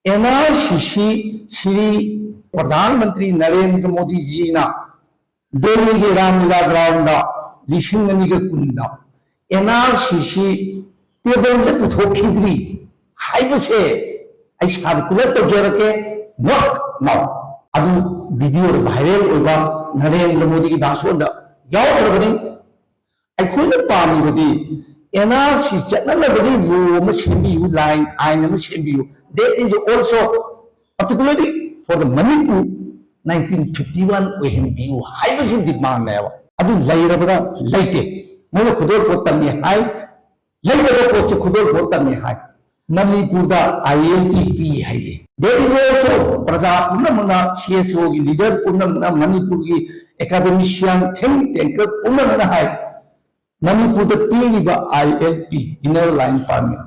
ꯑꯦꯟ ꯑꯥꯔ ꯁꯤ ꯁꯤ ꯁ꯭ꯔꯤ ꯄ꯭ꯔꯙꯥꯟ ꯃꯟꯇ꯭ꯔꯤ ꯅꯔꯦꯟꯗ꯭ꯔ ꯃꯣꯗꯤꯖꯤꯅ ꯗꯦꯜꯂꯤꯒꯤ ꯔꯥꯝꯂꯤꯂꯥ ꯒ꯭ꯔꯥꯎꯟꯗ ꯂꯤꯁꯤꯡ ꯑꯅꯤꯒ ꯀꯨꯟꯗ ꯑꯦꯟ ꯑꯥꯔ ꯁꯤ ꯁꯤ ꯇꯦꯕꯜꯗ ꯄꯨꯊꯣꯛꯈꯤꯗ꯭ꯔꯤ ꯍꯥꯏꯕꯁꯦ ꯑꯩ ꯁꯥꯔꯀꯨꯂꯔ ꯇꯧꯖꯔꯛꯀꯦ꯫ Not now. ꯑꯗꯨ ꯚꯤꯗꯤꯑꯣꯗ ꯚꯥꯏꯔꯦꯜ ꯑꯣꯏꯕ ꯅꯔꯦꯟꯗ꯭ꯔ ꯃꯣꯗꯤꯒꯤ ꯚꯥꯁꯣꯟꯗ ꯌꯥꯎꯈ꯭ꯔꯕꯅꯤ꯫ ꯑꯩꯈꯣꯏꯅ ꯄꯥꯝꯃꯤꯕꯗꯤ ꯑꯦꯟ ꯑꯥꯔ ꯁꯤ ꯆꯠꯅꯅꯕꯒꯤ ꯂꯣ ꯑꯃ ꯁꯦꯝꯕꯤꯌꯨ, ꯂꯥꯏꯟ, ꯑꯥꯏꯟ ꯑꯃ ꯁꯦꯝꯕꯤꯌꯨ꯫ That is also particularly for the Manipur nineteen fifty one ꯑꯣꯏꯍꯟꯕꯤꯌꯨ ꯍꯥꯏꯕꯁꯤ ꯗꯤꯃꯥꯟꯅꯦꯕ꯫ ꯑꯗꯨ ꯂꯩꯔꯕ꯭ꯔꯥ? ꯂꯩꯇꯦ꯫ ꯃꯣꯏꯅ ꯈꯨꯗꯣꯜ ꯄꯣꯠ ꯇꯝꯃꯤ ꯍꯥꯏ, ꯂꯩꯇꯕ ꯄꯣꯠꯁꯦ ꯈꯨꯗꯣꯜ ꯄꯣꯠ ꯇꯝꯃꯤ ꯍꯥꯏ꯫ ꯃꯅꯤꯄꯨꯔꯗ ꯑꯥꯏ ꯑꯦꯜ ꯄꯤ ꯄꯤ ꯍꯥꯏꯌꯦ꯫ That is also ꯄ꯭ꯔꯖꯥ ꯄꯨꯝꯅꯃꯛꯅ, ꯁꯤ ꯑꯦꯁ ꯑꯣꯒꯤ ꯂꯤꯗꯔ ꯄꯨꯝꯅꯃꯛꯅ, ꯃꯅꯤꯄꯨꯔꯒꯤ ꯑꯦꯀꯥꯗꯦꯃꯤꯁꯤꯌꯥꯟ, ꯊꯤꯡ ꯇꯦꯡꯀꯔ ꯄꯨꯝꯅꯃꯛꯅ ꯍꯥꯏ, ꯃꯅꯤꯄꯨꯔꯗ ꯄꯤꯔꯤꯕ I L P, Inner Line Permit,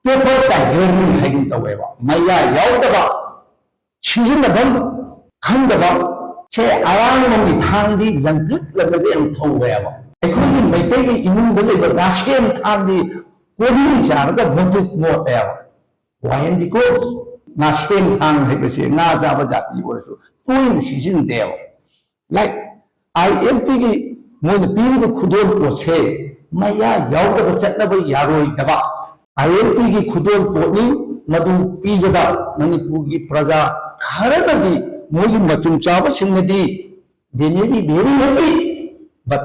paper ꯇꯥꯏꯒꯔꯅꯤ ꯍꯥꯏꯒꯨꯝ ꯇꯧꯋꯦꯕ꯫ ꯃꯌꯥ ꯌꯥꯎꯗꯕ, ꯁꯤꯖꯤꯟꯅꯐꯝ ꯈꯪꯗꯕ, ꯁꯦ ꯑꯔꯥꯡꯕꯒꯤ ꯊꯥꯡꯗꯤ ꯂꯪꯇ꯭ꯔꯤꯛ ꯂꯪꯉꯒ ꯌꯥꯝ ꯊꯧꯋꯦꯕ꯫ ꯑꯩꯈꯣꯏꯒꯤ ꯃꯩꯇꯩꯒꯤ ꯏꯃꯨꯡꯗ ꯂꯩꯕ ꯉꯥꯁꯦꯟ ꯊꯥꯡꯗꯤ ꯀꯣꯜꯍꯤꯡ ꯆꯥꯔꯒ ꯃꯣꯇ꯭ꯔꯤꯛ ꯃꯣꯠꯂꯦꯕ꯫ Why? Because ꯉꯥꯁꯦꯟ ꯊꯥꯡ ꯍꯥꯏꯕꯁꯦ ꯉꯥ ꯆꯥꯕ ꯖꯥꯇꯤ ꯑꯣꯏꯔꯁꯨ ꯇꯣꯏꯅ ꯁꯤꯖꯤꯟꯅꯗꯦꯕ꯫ ꯂꯥꯏꯛ, ꯑꯥꯏ ꯑꯦꯜ ꯄꯤꯒꯤ ꯃꯣꯏꯅ ꯄꯤꯔꯤꯕ ꯈꯨꯗꯣꯜ ꯄꯣꯠꯁꯦ ꯃꯌꯥ ꯌꯥꯎꯗꯕ ꯆꯠꯅꯕ ꯌꯥꯔꯣꯏꯗꯕ꯫ ꯑꯥꯏ ꯑꯦꯜ ꯄꯤꯒꯤ ꯈꯨꯗꯣꯜ ꯄꯣꯠꯅꯤ꯫ ꯃꯗꯨ ꯄꯤꯕꯗ ꯃꯅꯤꯄꯨꯔꯒꯤ ꯄ꯭ꯔꯖꯥ ꯈꯔꯅꯗꯤ, ꯃꯣꯏꯒꯤ ꯃꯆꯨꯝ ꯆꯥꯕꯁꯤꯡꯅꯗꯤ, they may be very happy, but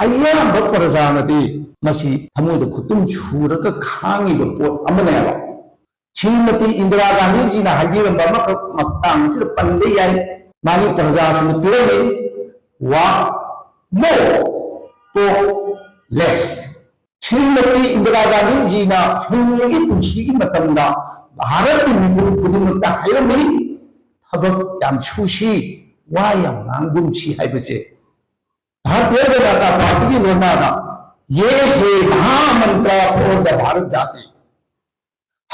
ꯑꯌꯥꯝꯕ ꯄ꯭ꯔꯖꯥꯅꯗꯤ ꯃꯁꯤ ꯊꯃꯣꯏꯗ ꯈꯨꯇꯨꯝ ꯁꯨꯔꯒ ꯈꯥꯡꯉꯤꯕ ꯄꯣꯠ ꯑꯃꯅꯦꯕ꯫ ꯁ꯭ꯔꯤꯃꯇꯤ ꯏꯟꯗꯤꯔꯥ ꯒꯥꯟꯙꯤꯖꯤꯅ ꯍꯥꯏꯕꯤꯔꯝꯕ ꯑꯃꯈꯛ ꯃꯇꯥꯡ ꯑꯁꯤꯗ ꯄꯟꯕ ꯌꯥꯏ꯫ ꯃꯥꯒꯤ ꯄ꯭ꯔꯖꯥꯁꯤꯡꯗ ꯄꯤꯔꯝꯃꯤ ꯋꯥ, "No, ꯇꯣꯛꯂꯦꯁ꯫ ꯁ꯭ꯔꯤꯃꯇꯤ ꯏꯟꯗꯤꯔꯥ ꯒꯥꯟꯙꯤꯖꯤꯅ ꯍꯤꯡꯂꯤꯉꯩꯒꯤ ꯄꯨꯟꯁꯤꯒꯤ ꯃꯇꯝꯗ ꯚꯥꯔꯠꯀꯤ ꯃꯤꯄꯨꯝ ꯈꯨꯗꯤꯡꯃꯛꯇ ꯍꯥꯏꯔꯝꯃꯤ, "ꯊꯕꯛ ꯌꯥꯝ ꯁꯨꯁꯤ, ꯋꯥ ꯌꯥꯝ ꯉꯥꯡꯒꯨꯝꯁꯤ" ꯍꯥꯏꯕꯁꯦ꯫ ꯚꯥꯔꯇꯤꯌ ꯖꯅꯇꯥ ꯄꯥꯔꯇꯤꯒꯤ ꯂꯣꯟꯗꯥꯗ "ये है महामंत्र for the भारत जाति"꯫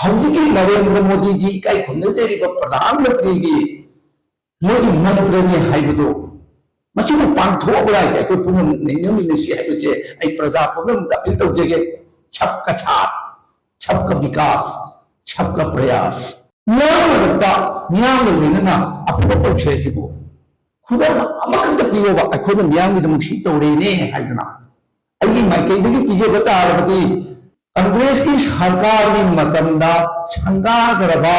ꯍꯧꯖꯤꯛꯀꯤ ꯅꯔꯦꯟꯗ꯭ꯔ ꯃꯣꯗꯤꯖꯤ ꯏꯀꯥꯏ ꯈꯨꯝꯅꯖꯔꯤꯕ ꯄ꯭ꯔꯙꯥꯟ ꯃꯟꯇ꯭ꯔꯤꯒꯤ ꯃꯣꯏꯒꯤ ꯃꯟꯇ꯭ꯔꯅꯤ ꯍꯥꯏꯕꯗꯣ, ꯃꯁꯤꯕꯨ ꯄꯥꯡꯊꯣꯛꯑꯕ꯭ꯔꯥ ꯍꯥꯏꯁꯦ ꯑꯩꯈꯣꯏ ꯄꯨꯝꯅꯃꯛ ꯅꯩꯅꯃꯤꯟꯅꯁꯤ ꯍꯥꯏꯕꯁꯦ ꯑꯩ ꯄ꯭ꯔꯖꯥ ꯄꯨꯝꯅꯃꯛꯇ ꯑꯄꯤꯜ ꯇꯧꯖꯒꯦ꯫ ꯁꯕꯀꯥ ꯁꯥꯊ, ꯁꯕꯀꯥ ꯕꯤꯀꯥꯁ, ꯁꯕꯀꯥ ꯄ꯭ꯔꯌꯥꯁ꯫ ꯃꯤꯌꯥꯝꯒꯤꯗꯃꯛꯇ, ꯃꯤꯌꯥꯝꯒ ꯂꯣꯏꯅꯅ ꯑꯐꯕ ꯇꯧꯁꯦ ꯍꯥꯏꯁꯤꯕꯨ ꯈꯨꯗꯝ ꯑꯃꯈꯛꯇ ꯄꯤꯌꯣꯕ, ꯑꯩꯈꯣꯏꯅ ꯃꯤꯌꯥꯝꯒꯤꯗꯃꯛ ꯁꯤ ꯇꯧꯔꯦꯅꯦ ꯍꯥꯏꯗꯅ꯫ ꯑꯩꯒꯤ ꯃꯥꯏꯀꯩꯗꯒꯤ ꯄꯤꯖꯕ ꯇꯥꯔꯕꯗꯤ, ꯀꯪꯒ꯭ꯔꯦꯁꯀꯤ ꯁꯔꯀꯥꯔꯒꯤ ꯃꯇꯝꯗ ꯁꯪꯒꯥꯗ꯭ꯔꯕ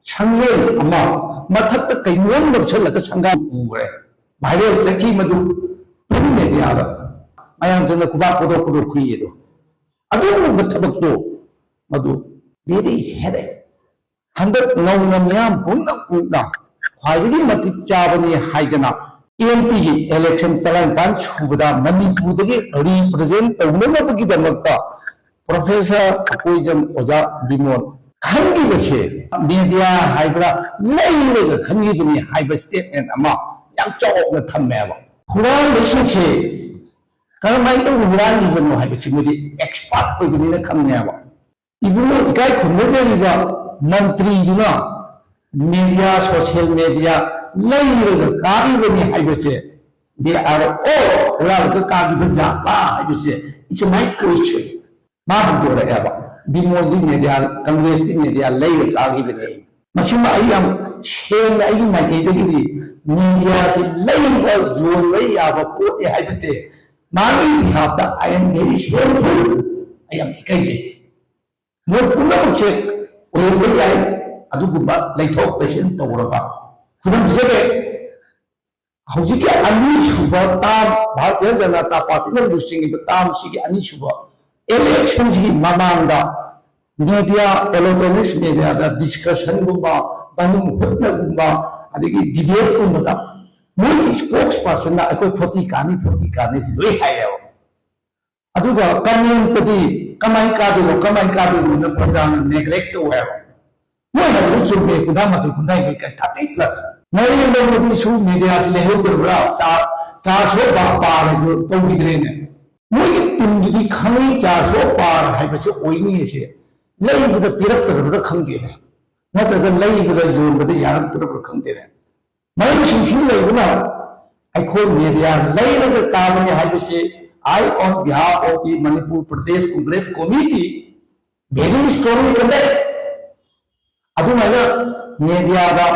ꯁꯪꯂꯦꯟ ꯑꯃ ꯃꯊꯛꯇ ꯀꯩꯅꯣꯝ ꯅꯞꯁꯜꯂꯒ ꯁꯪꯒꯥ ꯎꯈ꯭ꯔꯦ꯫ ꯚꯥꯏꯔꯦꯜ ꯆꯠꯈꯤ ꯃꯗꯨ꯫ ꯄ꯭ꯔꯤꯟꯠ ꯃꯦꯗꯤꯌꯥꯗ ꯃꯌꯥꯝ ꯆꯪꯅ ꯈꯨꯕꯥꯛ ꯈꯨꯗꯣꯛ ꯈꯨꯗꯣꯛ ꯈꯨꯏ ꯑꯗꯣ꯫ ꯑꯗꯨꯒꯨꯝꯕ ꯊꯕꯛꯇꯣ ꯃꯗꯨ very headache꯫ ꯍꯟꯗꯛ ꯅꯧꯅ ꯃꯤꯌꯥꯝ ꯄꯨꯝꯅꯃꯛꯅ ꯈ꯭ꯋꯥꯏꯗꯒꯤ ꯃꯇꯤꯛ ꯆꯥꯕꯅꯤ ꯍꯥꯏꯗꯅ ꯑꯦꯝ ꯄꯤꯒꯤ ꯏꯂꯦꯛꯁꯟ ꯇꯔꯥꯅꯤꯄꯥꯟ ꯁꯨꯕꯗ ꯃꯅꯤꯄꯨꯔꯗꯒꯤ ꯔꯤꯄ꯭ꯔꯖꯦꯟ ꯇꯧꯅꯅꯕꯒꯤꯗꯃꯛꯇ ꯄ꯭ꯔꯣꯐꯦꯁꯔ ꯑꯀꯣꯏꯖꯝ ꯑꯣꯖꯥ ꯕꯤꯃꯣꯜ ꯈꯟꯈꯤꯕꯁꯦ ꯃꯦꯗꯤꯌꯥ ꯍꯥꯏꯕ꯭ꯔꯥ ꯂꯩꯔꯒ ꯈꯟꯈꯤꯕꯅꯤ ꯍꯥꯏꯕ ꯁ꯭ꯇꯦꯠꯃꯦꯟ ꯑꯃ ꯌꯥꯝ ꯆꯥꯎꯅ ꯊꯝꯃꯦꯕ꯫ ꯍꯨꯔꯥꯟꯕꯁꯤꯡꯁꯦ ꯀꯔꯝꯍꯥꯏꯅ ꯇꯧꯅ ꯍꯨꯔꯥꯟꯈꯤꯕꯅꯣ ꯍꯥꯏꯕꯁꯤ ꯃꯣꯏꯗꯤ ꯑꯦꯛꯁꯄꯥꯔꯠ ꯑꯣꯏꯕꯅꯤꯅ ꯈꯪꯉꯦꯕ꯫ ꯏꯕꯨꯡꯉꯣ ꯏꯀꯥꯏ ꯈꯨꯝꯅꯖꯔꯤꯕ ꯃꯟꯇ꯭ꯔꯤꯗꯨꯅ ꯃꯦꯗꯤꯌꯥ, ꯁꯣꯁꯤꯌꯦꯜ ꯃꯦꯗꯤꯌꯥ ꯂꯩꯔꯒ ꯀꯥꯔꯤꯕꯅꯤ ꯍꯥꯏꯕꯁꯦ, they are all ꯍꯨꯔꯥꯜꯂꯒ ꯀꯥꯈꯤꯕ ꯖꯥꯠꯂꯥ ꯍꯥꯏꯕꯁꯦ, it's my question꯫ ꯃꯥ ꯍꯧꯗꯣꯔꯛꯑꯦꯕ꯫ ꯕꯤꯃꯣꯜꯗꯤ ꯃꯦꯗꯤꯌꯥ, ꯀꯪꯒ꯭ꯔꯦꯁꯀꯤ ꯃꯦꯗꯤꯌꯥ ꯂꯩꯔ ꯀꯥꯈꯤꯕꯅꯦ꯫ ꯃꯁꯤꯃ ꯑꯩ ꯌꯥꯝ ꯁꯦꯡꯅ ꯑꯩꯒꯤ ꯃꯥꯏꯀꯩꯗꯒꯤꯗꯤ ꯃꯦꯗꯤꯌꯥꯁꯤ ꯂꯩꯕ ꯌꯣꯟꯕ ꯌꯥꯕ ꯄꯣꯠꯅꯤ ꯍꯥꯏꯕꯁꯦ ꯃꯥꯒꯤ ꯕꯤꯍꯥꯞꯇ I am very shameful꯫ ꯑꯩ ꯌꯥꯝ ꯏꯀꯥꯏꯖꯩ꯫ ꯃꯣꯏ ꯄꯨꯝꯅꯃꯛꯁꯦ ꯑꯣꯏꯔꯝꯕ ꯌꯥꯏ꯫ ꯑꯗꯨꯒꯨꯝꯕ ꯂꯩꯊꯣꯛ ꯂꯩꯁꯤꯟ ꯇꯧꯔꯕ ꯈꯨꯗꯝ ꯄꯤꯖꯒꯦ꯫ ꯍꯧꯖꯤꯛꯀꯤ ꯑꯅꯤꯁꯨꯕ ꯇꯥꯝ, ꯚꯥꯔꯇꯤꯌ ꯖꯅꯇꯥ ꯄꯥꯔꯇꯤꯅ ꯂꯨꯆꯤꯡꯉꯤꯕ ꯇꯥꯝꯁꯤꯒꯤ ꯑꯅꯤꯁꯨꯕ ꯏꯂꯦꯛꯁꯟꯁꯤꯒꯤ ꯃꯃꯥꯡꯗ ꯃꯦꯗꯤꯌꯥ, ꯏꯂꯦꯛꯇ꯭ꯔꯣꯅꯤꯛꯁ ꯃꯦꯗꯤꯌꯥꯗ ꯗꯤꯁꯀꯁꯟꯒꯨꯝꯕ, ꯃꯅꯨꯡ ꯍꯨꯠꯅꯒꯨꯝꯕ, ꯑꯗꯒꯤ ꯗꯤꯕꯦꯠꯀꯨꯝꯕꯗ ꯃꯣꯏꯒꯤ ꯁ꯭ꯄꯣꯛꯁ ꯄꯥꯔꯁꯟꯅ ꯑꯩꯈꯣꯏ ꯐꯣꯔꯇꯤ ꯀꯥꯅꯤ, ꯐꯣꯔꯇꯤ ꯀꯥꯅꯤ ꯁꯤ ꯂꯣꯏ ꯍꯥꯏꯌꯦꯕ꯫ ꯑꯗꯨꯒ ꯀꯃꯦꯟꯇꯗꯤ ꯀꯃꯥꯏꯅ ꯀꯥꯗꯣꯏꯅꯣ, ꯀꯃꯥꯏꯅ ꯀꯥꯗꯣꯏꯅꯣꯅ ꯄ꯭ꯔꯖꯥꯅ ꯅꯦꯒ꯭ꯂꯦꯛ ꯇꯧꯋꯦꯕ꯫ ꯃꯣꯏ ꯍꯥꯏꯕꯗꯨ ꯆꯨꯝꯃꯦ, ꯀꯨꯟꯊ꯭ꯔꯥ ꯃꯥꯊꯣꯏ, ꯀꯨꯟꯊ꯭ꯔꯥ ꯅꯤꯊꯣꯏ ꯀꯥꯏ, ꯊꯥꯔꯇꯤ ꯄ꯭ꯂꯁ꯫ ꯅꯔꯦꯟꯗ꯭ꯔ ꯃꯣꯗꯤꯁꯨ ꯃꯦꯗꯤꯌꯥꯁꯤ ꯂꯩꯍꯧꯗ꯭ꯔꯕ꯭ꯔꯥ? ꯆꯥ-, ꯆꯥꯔꯖ ꯑꯣꯐ ꯄꯥꯔ ꯍꯥꯏꯗꯨ ꯇꯧꯈꯤꯗ꯭ꯔꯦꯅꯦ꯫ ꯃꯣꯏꯒꯤ ꯇꯤꯝꯗꯨꯗꯤ ꯈꯪꯉꯤ ꯆꯥꯔꯖ ꯑꯣꯐ ꯄꯥꯔ ꯍꯥꯏꯕꯁꯤ ꯑꯣꯏꯅꯤꯁꯦ, ꯂꯩꯕꯗ ꯄꯤꯔꯛꯇ꯭ꯔꯕ꯭ꯔꯥ ꯈꯪꯗꯦꯅꯦ, ꯅꯠꯇ꯭ꯔꯒ ꯂꯩꯕꯗ ꯌꯣꯟꯕꯗ ꯌꯥꯔꯛꯇ꯭ꯔꯕ꯭ꯔꯥ ꯈꯪꯗꯦꯅꯦ꯫ ꯃꯔꯝꯁꯤꯡꯁꯤ ꯂꯩꯕꯅ ꯑꯩꯈꯣꯏ ꯃꯦꯗꯤꯌꯥ ꯂꯩꯔꯒ ꯀꯥꯕꯅꯤ ꯍꯥꯏꯕꯁꯤ, I on behalf of the Manipur Pradesh Congress Committee, very strongly condemn. ꯑꯗꯨꯃꯥꯏꯅ ꯃꯦꯗꯤꯌꯥꯗ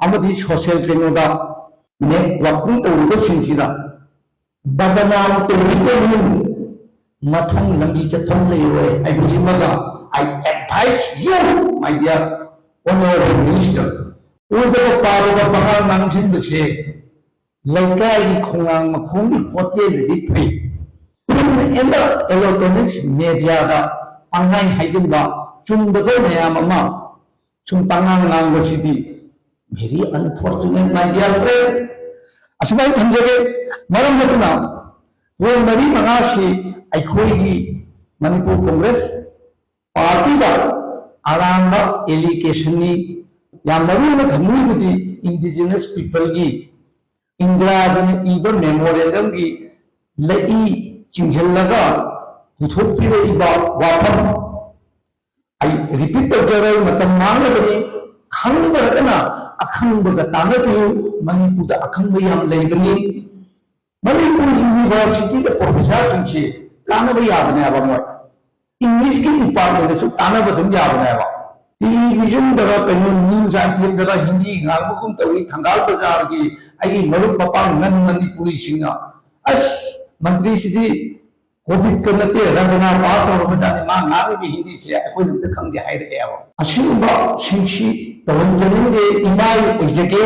ꯑꯃꯗꯤ ꯁꯣꯁꯤꯌꯦꯜ ꯀꯩꯅꯣꯗ ꯅꯦꯠꯋꯥꯛꯀꯤꯡ ꯇꯧꯔꯤꯕꯁꯤꯡꯁꯤꯗ ꯕꯗꯅꯥꯝ ꯇꯧꯔꯤꯕ ꯃꯤꯑꯣꯏ ꯃꯊꯪ ꯂꯝꯕꯤ ꯆꯠꯐꯝ ꯂꯩꯔꯣꯏ ꯍꯥꯏꯕꯁꯤꯃꯒ, I advise you, my dear honorable minister, ꯑꯣꯏꯗꯕ ꯄꯥꯗꯕ ꯄꯉꯥꯡ ꯉꯥꯡꯁꯤꯟꯕꯁꯦ ꯂꯩꯀꯥꯏꯒꯤ ꯈꯣꯡꯅꯥꯡ ꯃꯈꯣꯡꯒꯤ ꯍꯣꯇꯦꯜꯗꯗꯤ ꯐꯩ, ꯑꯦꯟꯗ ꯏꯂꯦꯛꯇ꯭ꯔꯣꯅꯤꯛꯁ ꯃꯦꯗꯤꯌꯥꯗ ꯄꯪꯍꯥꯏ ꯍꯥꯏꯖꯤꯟꯕ, ꯆꯨꯝꯗꯕ ꯃꯌꯥꯝ ꯑꯃ ꯁꯨꯝ ꯄꯪꯉꯥꯡ ꯉꯥꯡꯕꯁꯤꯗꯤ very unfortunate, my dear friend꯫ ꯑꯁꯨꯃꯥꯏꯅ ꯊꯝꯖꯒꯦ꯫ ꯃꯔꯝ ꯑꯗꯨꯅ ꯄꯣꯏꯟ ꯃꯔꯤ ꯃꯉꯥꯁꯤ ꯑꯩꯈꯣꯏꯒꯤ ꯃꯅꯤꯄꯨꯔ ꯀꯣꯡꯒ꯭ꯔꯦꯁ ꯄꯥꯔꯇꯤꯗ ꯑꯔꯥꯟꯕ ꯑꯦꯂꯤꯒꯦꯁꯟꯅꯤ꯫ ꯌꯥꯝ ꯃꯔꯨ ꯑꯣꯏꯅ ꯊꯝꯅꯤꯡꯕꯗꯤ ꯏꯟꯗꯤꯖꯤꯅꯁ ꯄꯤꯄꯜꯒꯤ ꯏꯟꯗꯤꯔꯥꯖꯤꯅ ꯏꯕ ꯃꯦꯃꯣꯔꯦꯟꯗꯝꯒꯤ ꯂꯩ ꯆꯤꯡꯁꯤꯜꯂꯒ ꯄꯨꯊꯣꯛꯄꯤꯔꯛꯏꯕ ꯋꯥꯐꯝ ꯑꯩ ꯔꯤꯄꯤꯠ ꯇꯧꯖꯔꯣꯏ, ꯃꯇꯝ ꯃꯥꯡꯅꯕꯅꯤ꯫ ꯈꯪꯗ꯭ꯔꯒꯅ ꯑꯈꯪꯕꯒ ꯇꯥꯟꯅꯕꯤꯌꯨ꯫ ꯃꯅꯤꯄꯨꯔꯗ ꯑꯈꯪꯕ ꯌꯥꯝ ꯂꯩꯕꯅꯤ꯫ ꯃꯅꯤꯄꯨꯔ ꯌꯨꯅꯤꯚꯔꯁꯤꯇꯤꯗ ꯄ꯭ꯔꯣꯐꯦꯁꯔꯁꯤꯡꯁꯤ ꯇꯥꯟꯅꯕ ꯌꯥꯕꯅꯦꯕ꯫ ꯃꯣꯏ ꯏꯪꯂꯤꯁꯀꯤ ꯗꯤꯄꯥꯔꯠꯃꯦꯟꯗꯁꯨ ꯇꯥꯟꯅꯕ ꯑꯗꯨꯝ ꯌꯥꯕꯅꯦꯕ꯫ ꯇꯦꯂꯤꯚꯤꯖꯟꯗꯔ ꯀꯩꯅꯣ, ꯅ꯭ꯌꯨꯁ ꯑꯥꯏꯇꯦꯝꯗꯔ ꯍꯤꯟꯗꯤ ꯉꯥꯡꯕꯒꯨꯝ ꯇꯧꯏ꯫ ꯊꯪꯒꯥꯜ ꯕꯖꯥꯔꯒꯤ ꯑꯩꯒꯤ ꯃꯔꯨꯞ ꯃꯄꯥꯡ ꯅꯟ ꯃꯅꯤꯄꯨꯔꯤꯁꯤꯡꯅ, "ꯑꯁ, ꯃꯟꯇ꯭ꯔꯤꯁꯤꯗꯤ ꯀꯣꯚꯤꯗꯀ ꯅꯠꯇꯦ, ꯔꯟꯗꯅꯥ ꯄꯥꯁ ꯇꯧꯔꯕꯖꯥꯠꯅꯤ, ꯃꯥ ꯉꯥꯡꯉꯤꯕ ꯍꯤꯟꯗꯤꯁꯦ ꯑꯩꯈꯣꯏꯅ ꯑꯝꯇ ꯈꯪꯗꯦ" ꯍꯥꯏꯔꯛꯑꯦꯕ꯫ ꯑꯁꯤꯒꯨꯝꯕꯁꯤꯡꯁꯤ ꯇꯧꯍꯟꯖꯅꯤꯡꯗꯦ꯫ ꯏꯃꯥꯏ ꯑꯣꯏꯖꯒꯦ,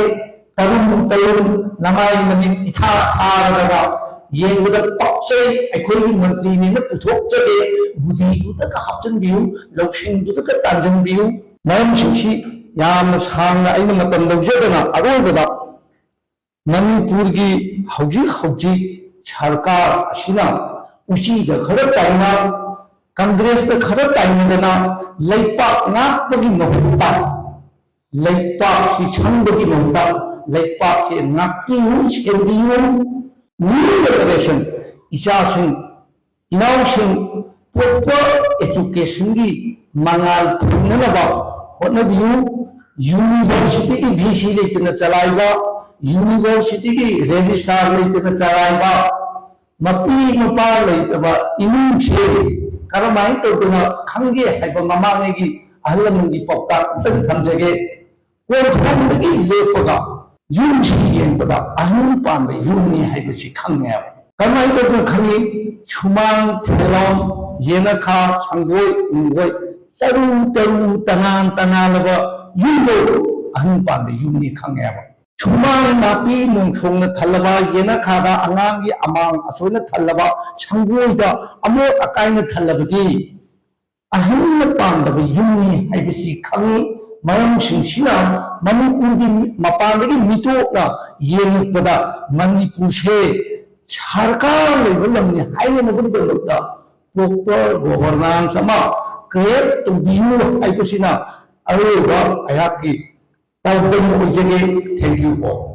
ꯇꯔꯨꯝ ꯇꯔꯨꯝ, ꯅꯃꯥꯏ ꯃꯃꯤꯠ ꯏꯊꯥ ꯊꯥꯔꯗꯅ ꯌꯦꯡꯕꯗ ꯄꯛꯆꯩ꯫ ꯑꯩꯈꯣꯏꯒꯤ ꯃꯟꯇ꯭ꯔꯤꯅꯦꯅ ꯄꯨꯊꯣꯛꯆꯒꯦ꯫ ꯕꯨꯙꯤꯗꯨꯗꯒ ꯍꯥꯞꯆꯤꯟꯕꯤꯌꯨ, ꯂꯧꯁꯤꯡꯗꯨꯗꯒ ꯇꯥꯟꯁꯤꯟꯕꯤꯌꯨ꯫ ꯃꯔꯝꯁꯤꯡꯁꯤ ꯌꯥꯝꯅ ꯁꯥꯡꯅ ꯑꯩꯅ ꯃꯇꯝ ꯂꯧꯖꯗꯅ ꯑꯔꯣꯏꯕꯗ ꯃꯅꯤꯄꯨꯔꯒꯤ ꯍꯧꯖꯤꯛ ꯍꯧꯖꯤꯛ ꯁꯔꯀꯥꯔ ꯑꯁꯤꯅ ꯎꯆꯤꯗ ꯈꯔ ꯇꯥꯏꯅ, ꯀꯪꯒ꯭ꯔꯦꯁꯇ ꯈꯔ ꯇꯥꯏꯅꯗꯅ ꯂꯩꯄꯥꯛ ꯉꯥꯛꯄꯒꯤ ꯃꯍꯨꯠꯇ, ꯂꯩꯄꯥꯛꯁꯤ ꯁꯪꯕꯒꯤ ꯃꯍꯨꯠꯇ ꯂꯩꯄꯥꯛꯁꯦ ꯉꯥꯛꯄꯤꯌꯨ, ꯁꯦꯝꯕꯤꯌꯨ꯫ New generation, ꯏꯆꯥꯁꯤꯡ, ꯏꯅꯥꯎꯁꯤꯡ, proper educationꯒꯤ ꯃꯉꯥꯜ ꯐꯪꯅꯅꯕ ꯍꯣꯠꯅꯕꯤꯌꯨ꯫ Universityꯒꯤ VC ꯂꯩꯇꯅ ꯆꯂꯥꯏꯕ, universityꯒꯤ registrar ꯂꯩꯇꯅ ꯆꯂꯥꯏꯕ, ꯃꯄꯤ ꯃꯄꯥ ꯂꯩꯇꯕ ꯏꯃꯨꯡꯁꯦ ꯀꯔꯝꯍꯥꯏꯅ ꯇꯧꯗꯅ ꯈꯪꯒꯦ ꯍꯥꯏꯕ ꯃꯃꯥꯡꯉꯩꯒꯤ ꯑꯍꯜ ꯂꯃꯟꯒꯤ ꯄꯥꯎꯇꯥꯛ ꯑꯝꯇꯪ ꯊꯝꯖꯒꯦ꯫ ꯀꯣꯟꯊꯣꯡꯗꯒꯤ ꯂꯦꯞꯄꯒ ꯌꯨꯝꯁꯤ ꯌꯦꯡꯕꯗ ꯑꯍꯟ ꯄꯥꯟꯕ ꯌꯨꯝꯅꯤ ꯍꯥꯏꯕꯁꯤ ꯈꯪꯉꯦꯕ꯫ ꯀꯃꯥꯏꯅ ꯇꯧꯗꯅ ꯈꯪꯉꯤ? ꯁꯨꯃꯥꯡ, ꯊꯦꯂꯣꯡ, ꯌꯦꯅꯈꯥ, ꯁꯪꯒꯣꯏ, ꯎꯪꯒꯣꯏ, ꯇꯔꯨ ꯇꯔꯨ, ꯇꯅꯥꯟ ꯇꯅꯥꯜꯂꯕ ꯌꯨꯝꯗꯣ ꯑꯍꯟ ꯄꯥꯟꯕ ꯌꯨꯝꯅꯤ ꯈꯪꯉꯦꯕ꯫ ꯁꯨꯃꯥꯡ ꯅꯥꯄꯤ ꯃꯣꯡꯁꯣꯡꯅ ꯊꯜꯂꯕ, ꯌꯦꯅꯈꯥꯗ ꯑꯉꯥꯡꯒꯤ ꯑꯃꯥꯡ ꯑꯁꯣꯏꯅ ꯊꯜꯂꯕ, ꯁꯪꯒꯣꯏꯗ ꯑꯃꯣꯠ ꯑꯀꯥꯏꯅ ꯊꯜꯂꯕꯗꯤ ꯑꯍꯟꯅ ꯄꯥꯟꯗꯕ ꯌꯨꯝꯅꯤ ꯍꯥꯏꯕꯁꯤ ꯈꯪꯉꯤ꯫ ꯃꯔꯝꯁꯤꯡꯁꯤꯅ ꯃꯅꯤꯄꯨꯔꯒꯤ ꯃꯄꯥꯟꯗꯒꯤ ꯃꯤꯇꯣꯞꯅ ꯌꯦꯡꯂꯛꯄꯗ ꯃꯅꯤꯄꯨꯔꯁꯦ ꯁꯔꯀꯥꯔ ꯂꯩꯕ ꯂꯝꯅꯤ ꯍꯥꯏꯅꯅꯕꯒꯤꯗꯃꯛꯇ proper governance ꯑꯃ create ꯇꯧꯕꯤꯌꯨ ꯍꯥꯏꯕꯁꯤꯅ ꯑꯔꯣꯏꯕ ꯑꯩꯍꯥꯛꯀꯤ ꯄꯥꯎꯗꯝ ꯑꯣꯏꯖꯒꯦ꯫ Thank you all.